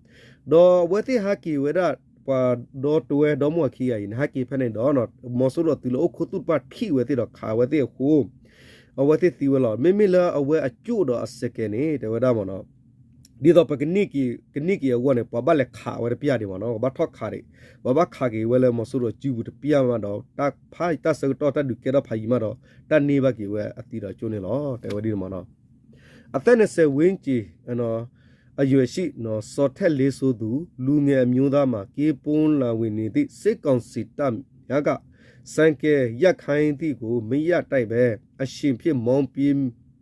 ဒီးအဝဲသ့ၣ်ဟးက့ၤဝဲဒၣ် ပှၤဒီတဝဲဒီမါဝၤခံဂၤအံၤန့ၣ် ဟဲက့ၤဖဲန့ၣ်ဒီး မီၤစိရိၤသုးလၢအိၣ်ခူသူၣ်တဖၣ်ထံၣ်ဝဲသ့ၣ်ဒီးခးဝဲသ့ၣ်အဃိ အဝဲသ့ၣ်သံဝဲလီၤ. မ့မ့ၢ်လၢအဝဲအကၠိၣ်ဒီးအစဲးကဲးန့ၣ် တဲဝဲဒၣ်မ့ၢ်နီၤ, ဒ်သိးပကနံၣ်က့ၤ ကနံၣ်က့ၤအဂီၢ်န့ၣ် ပှၤဘၣ်လဲၤခးဝဲတပျၢ်ဒံးမ့ၢ်နီၤ, ပှၤဘၣ်ထီၣ်ခးဒံး, ပှၤဘၣ်ခးက့ၤဝဲလၢမီၤစိရိၤစုပူၤတပျၢ်မးဒီး တၢ်ဖးတၢ်ဆၢကတီၢ်တၢ်ဒုးကဲထီၣ်ဖးယံၤမးဒီး တၢ်န့ၢ်ဘၣ်က့ၤဝဲအသံဒီးကၠိန့ၣ်လီၤ, တဲဝဲဒ်န့ၣ်မ့ၢ်နီၤ. အသက်နှစ်ဆယ်ဝန်းကျင် အရွယ်ရှိ နော် စော်ထက်လေးစိုးသူ လူငယ်အမျိုးသားမှာ ကင်းပုန်းလာဝင်နေသည့် စစ်ကောင်စီတပ်များက ဆိုင်ကယ်ရပ်ခိုင်းသည့်ကို မရပ်တိုက်ဘဲ အရှင်ဖြင့်မောင်းပြေး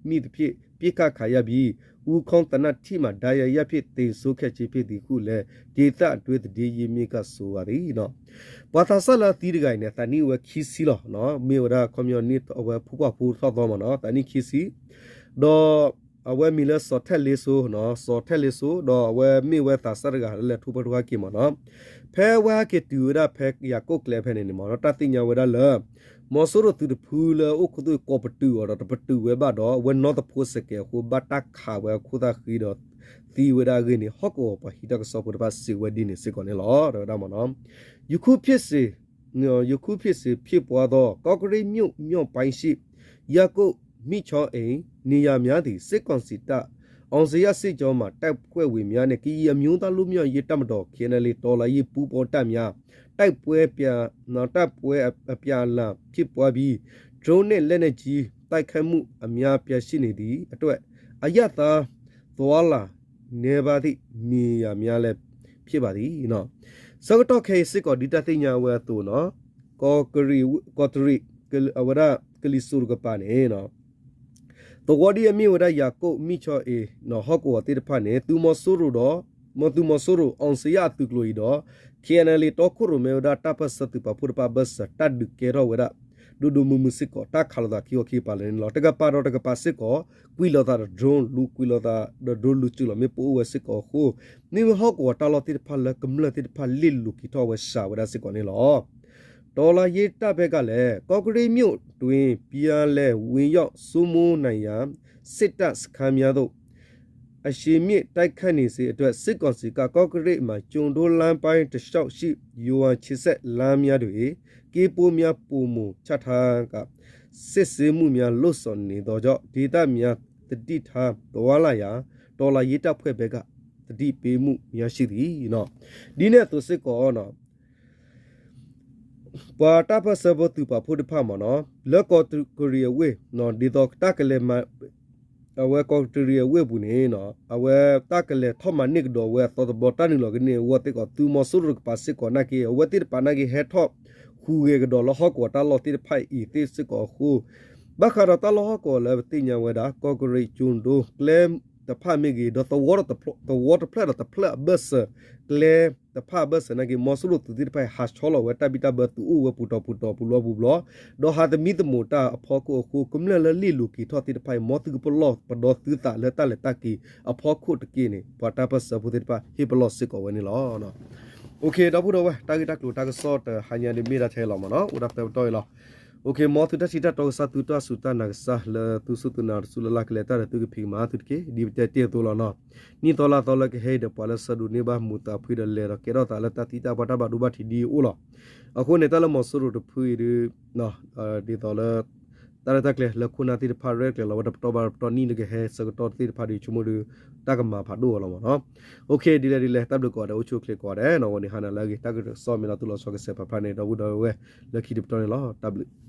မိသဖြင့် ပစ်ခတ်ခံရပြီး ဦးခေါင်းသနတ်ထိမှန် ဒဏ်ရာရဖြင့် သေဆုံးခဲ့ခြင်းဖြစ်သည်ဟုလည်း ဒေသတွင်းသတင်းရင်းမြစ်က ဆိုပါသည် ပှၤသးစၢ်လၢအသံတဂၤအံၤန့ၣ် သးနံၣ်အိၣ်ဝဲခံဆံလီၤ, မ့ၢ်ဝဲဒၣ်ခီပညီန့ၣ် အဝဲဖိခွါဖိထီၣ်သီမ့ၢ်နီၤ, သးနံၣ်ခံဆံ, ဒီးအဝဲမံၤလၢစီၤထဲၣ်လ့စိ, စီၤထဲၣ်လ့စိ ဒီးအဝဲမ့ၢ်ဝဲသးစၢ်တဂၤလၢလဲၤထူၣ်ဖၢထူဟဲက့ၤမ့ၢ်နီၤ, ဖဲဝဲဟဲက့ၤတုၤဝဲဒၣ်ဖဲယၤကိာ်ကျဲဖဲန့ၣ်န့ၣ်မ့ၢ်နီၤ တၢ်သ့ၣ်ညါဝဲဒၣ်လၢ မီၤစိရိၤသုးတဖုလၢအိၣ်ခူသူၣ်ကိးပတုာ်အီၤဒီးတပတုာ်ဝဲဘၣ်ဒီး အဝဲနီၢ်သဖိစဲးကဲးအဃိ ဘၣ်တၢ်ခးဝဲအခိၣ်သၣ်ဃံဒီး သံဝဲဒၣ်အဂ့ၢ်န့ၣ် ဟီၣ်ကဝီၤပှၤဟံးတၢ်ကစီၣ်ဖိတဖၣ်စံးဝဲဒ်န့ၣ်စ့ၢ်ကီးန့ၣ်လီၤ တဲဝဲဒၣ်မ့ၢ်နီၤ. ယခုဖြစ်စဉ် ယခုဖြစ်စဉ်ဖြစ်ပွားသော ကော့ကရိတ်မြို့မြောက်ပိုင်းရှိ ရပ်ကွက် မီးချောင်းအိမ် နေရာများသည် စစ်ကောင်စီတပ် အောင်ဇေယျစစ်ကြောင်းမှ တပ်ဖွဲ့ဝင်များနှင့် ကရင်အမျိုးသားလွတ်မြောက်ရေးတပ်မတော် KNLA တော်လှန်ရေးပူးပေါင်းတပ်များ တိုက်ပွဲပြ တပ်ပွဲအပြန်အလှန်ဖြစ်ပွားပြီး ဒရုန်းနှင့်လက်နက်ကြီးတိုက်ခိုက်မှုအများအပြားရှိနေသည့်အတွက် အရပ်သားသွားလာနည်းပါးသည့်နေရာများလည်းဖြစ်ပါသည် ဆၢကတီၢ်ခဲအံၤစ့ၢ်ကီး ဒ်တၢ်သ့ၣ်ညါဝဲအသိးနီၤ, ကီးတရံး ကီးတရံး အဝဲဒၣ်ကလံၤစိးတကပၤန့ၣ် သဝီဒ်အမ့ၢ်ဝဲဒၣ်ယၤကိာ် မီးချောင်းအိမ် ဟီၣ်ကဝီၤသ့ၣ်တဖၣ်န့ၣ် သုးမီၤစိရိၤဒီး သုးမီၤစိရိၤ အောင်ဇေယျ အသုးကျိၤအံၤဒီး KNLA တီခိၣ်ရိၣ်မဲဝဲဒၣ်တၢ်ပၢၢ်ဆၢသုးပာ်ဖှိၣ်တဖၣ်အဘၢၣ်စၢၤ တၢ်ဒုးကဲထီၣ်ဝဲဒၣ် ဒိၣ်ဒိၣ်မုၢ်မုၢ်စ့ၢ်ကီး တၢ်ခးလိာ်သးခံခီခံကပၤလၢာ်န့ၣ်လီၤ. တကပၤဒီးတကပၤစ့ၢ်ကီး ကွံာ်လိာ်သးဒီး drone လူၤကွံာ်လိာ်သးဒီး drone လူၤစၢၤလီၤ မ့ၢ်ပအိၣ်ဝဲစ့ၢ်ကီးအဃိ မ့မ့ၢ်ဟီၣ်ကဝီၤတၢ်လီၢ်သ့ၣ်တဖၣ်လၢကမျၢၢ်သ့ၣ်တဖၣ်လ့ၣ်လိၤက့ၤထီၣ်ဝဲစှၤဝဲဒၣ်စ့ၢ်ကီးန့ၣ်လီၤ. တော်လှန်ရေးတပ်ဘက်ကလည်း ကော့ကရိတ်မြို့တွင် ပြန်လည်ဝင်ရောက်စိုးမိုးနိုင်ရာ စစ်တပ်စခန်းများသို့ အရှိန်မြှင့်တိုက်ခိုက်နေစေအတွက် စစ်ကောင်စီက ကော့ကရိတ်မှာ ကျိုဒိုလမ်းပိုင်းတလျှောက်ရှိ ယိုဝါခြေဆက်လမ်းများတွင် ကင်းပုန်းများပိုမိုချထားကာ စစ်ဆေးမှုများလုပ်ဆောင်နေသောကြောင့် ဒေသများသတိထားသွားလာရန် တော်လှန်ရေးတပ်ဖွဲ့ဘက်က သတိပေးမှုများရှိသည် ဒ်န့ၣ်အသိးစ့ၢ်ကီး ပှၤတၢ်ပၢၢ်ဆၢဖိသုးပာ်ဖှိၣ်တဖၣ်မ့ၢ်နီၤ လၢကီးတရံးအဝ့ၢ် ဒ်သိးတၢ်ကလဲၤ အဝဲကီးတရံးအဝ့ၢ်အပူၤန့ၣ် အဝဲတၢ်ကလဲၤထီၣ်မၤန့ၢ်ကဒီးဝဲအသီတဘျီ တၢ်နုာ်လီၤကန့ၢ်အဂီၢ်သ့ၣ်ကီး သုးမီၤစိရိၤတကပၤစ့ၢ်ကီးနာ်က့ အဝဲသ့ၣ်တကပၤနာ်က့ ဟဲထီၣ်ဟူးဂဲၤကဒီးလၢဟီၣ်ကဝီၤတၢ်လီၢ်သ့ၣ်တဖၣ်အံၤသ့ၣ်စ့ၢ်ကီးအဃိ ဘၣ်ဃးဒီးတၢ်လီၢ်ဟီၣ်ကဝီၤလၢပသ့ၣ်ညါဝဲဒၣ် ကီးကရံး ကၠိၤဒိ ကျဲတဖၣ်မ့ၢ်ဂ့ၤ ဒီး သဝီတဖျၢၣ်ဒီးတဖျၢၣ်အဘၢၣ်စၢၤ ကျဲတဖၣ်အဘၢၣ်စၢၤနာ်က့ မီၤစိရိၤသုးသ့ၣ်တဖၣ်အံၤ ဟးဆီလီၤဝဲတၢ်ဘံၣ်တၢ်ဘၢ သုးအိၣ်ဝဲပူၤတီၤပူၤတီၤပူၤလီၤပူၤဘျီ ဒီးဟးသမံသမိးတၢ်အဖီခိၣ်အဃိ ကမျၢၢ်လၢလ့ၣ်လိၤက့ၤထီၣ်သ့ၣ်တဖၣ်အံၤ မ်သုကပလီၢ်ပဒီသုသးလၢတၢ်လဲၤတၢ်က့ၤအဖီခိၣ်တက့ၢ်န့ၣ် ပှၤတၢ်ပၢၢ်ဆၢဖိသ့ၣ်တဖၣ် ဟ့ၣ်ပလီၢ်စ့ၢ်ကီးဝဲန့ၣ်လီၤ. အိၣ်ခ့ ဒီပုၢ်ဒီဝဲၢ် တၢ်ဂ့ၢ်တၢ်ကျိၤတၢ်ကစီၣ်တဟါညါဒ်မ့ၢ်ဒၣ်ထဲလီၤမ့ၢ်နီၤ အိၣ်ဒၣ်သၢပတီၢ်အံၤလီၤ. အိၣ်ခ့ မ်သုတၢ်ထံၣ်တၢ်တီကစၢ် သုတၢ်စူၢ်တၢ်နာ်ကစၢ် လၢသုစူၢ်သုနာ်တစူၢ်လၢ်လၢ်ကလဲၤတၢ်ဒီးသုကဖံးကမၤသုတက့ၢ်. ဒ်ပတဲတ့ၢ်အသိးလီၤနီၤ. နံၣ်သီလါသီလၢကဟဲအံၤဒီး ပှၤလၢဆၢဒိးန့ၢ်ဘၣ်မူးသးဖှံဒီး လဲၤဒီးကဲထီၣ်သးလၢတၢ်သံတၢ်ပှၢ်တၢ်ဘၣ်ဒိဘၣ်ထံးဒ်အအိၣ်လီၤ. အဃိန့ၣ် တၢ်လၢမီၤစိရိၤတဖုအံၤဒီး ဒ်သိးလၢ တၢ်ရဲၣ်တၢ်ကျဲၤလၢခိၣ်နၢ်သ့ၣ်တဖၣ်ရဲၣ်ကျဲၤလီၤဝဲတပတီၢ်ဘၣ်တပတီၢ် နံၣ်တကဟဲဆၢကတီၢ်သ့ၣ်တဖၣ်ဒီး ဆိကမိၣ်ဒီး တၢ်ကမၤဖးဒိၣ်အီၤလီၤမ့ၢ်နီၤ. အိၣ်ခ့ ဒ်လဲၣ်ဒ်လဲၣ် တၢ်ဘျုးကိးဂၤဒဲး အိၣ်ဆူၣ်အိၣ်ချ့ကိးဂၤဒဲးနီၤ, ဝဲန့ၣ်ဟါနၤလၢအဂ့ၤ တၢ်ကစီၣ်မ့ၢ်လီၤသူၣ်လီၤဆီကစဲးဖးဖျါန့ၣ် ဒီပုၢ်ဒီဝဲၢ်လၢခံတပတီၢ်န့ၣ်လီၤ. တၢ်ဘျုး